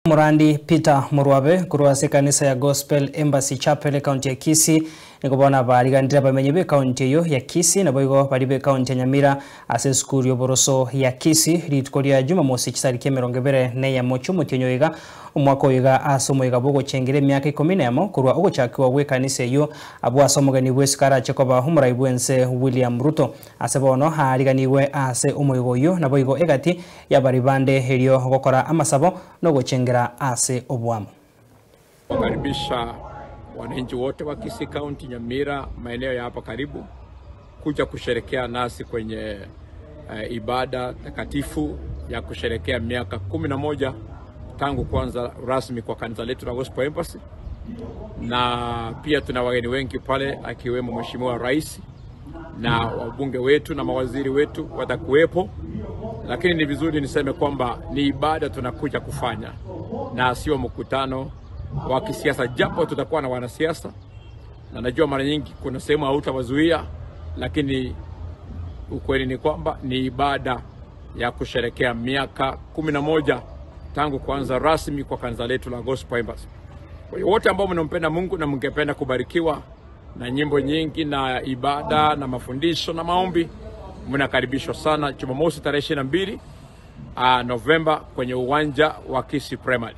Omorandi Peter Morwabe korwa ase ekanisa ya Gospel Embassy Chapel ekaunti ya Kisii nigo bono abariganire abamenyi b'ekaunti eyio ya Kisii naboigo baria b'ekaunti ya Nyamira ase esukuru y'oboroso ya Kisii rituko ria Jumamosi chisariki 21 chi'omotienyi oyo iga omwaka oyo iga ase omoyega bw'ogochengera emiaka ikomi nemo korwa ogochakiwa gw'ekanisa eyio abwo ase omogeni bw'esiko arache koba omorai bw'ense William Ruto ase bono aariganigwe ase omoyega oyio naboigo egati y'abaria bande erio gokora amasabo nogochengera ase oboamo. Kukaribisha wananchi wote wa Kisii County, Nyamira, maeneo ya hapa karibu kuja kusherekea nasi kwenye eh, ibada takatifu ya kusherekea miaka 11 tangu kuanza rasmi kwa kanisa letu la Gospel Embassy, na pia tuna wageni wengi pale akiwemo Mheshimiwa Rais na wabunge wetu na mawaziri wetu watakuwepo, lakini ni vizuri niseme kwamba ni ibada tunakuja kufanya na sio mkutano wa kisiasa, japo tutakuwa na wanasiasa na najua mara nyingi kuna sehemu hautawazuia, lakini ukweli ni kwamba ni ibada ya kusherekea miaka 11 tangu kuanza rasmi kwa kanisa letu la Gospel Embassy. Kwa hiyo wote ambao mnampenda Mungu na mngependa kubarikiwa na nyimbo nyingi na ibada na mafundisho na maombi, mnakaribishwa sana Jumamosi tarehe 22 Novemba kwenye uwanja wa Kisii Primary.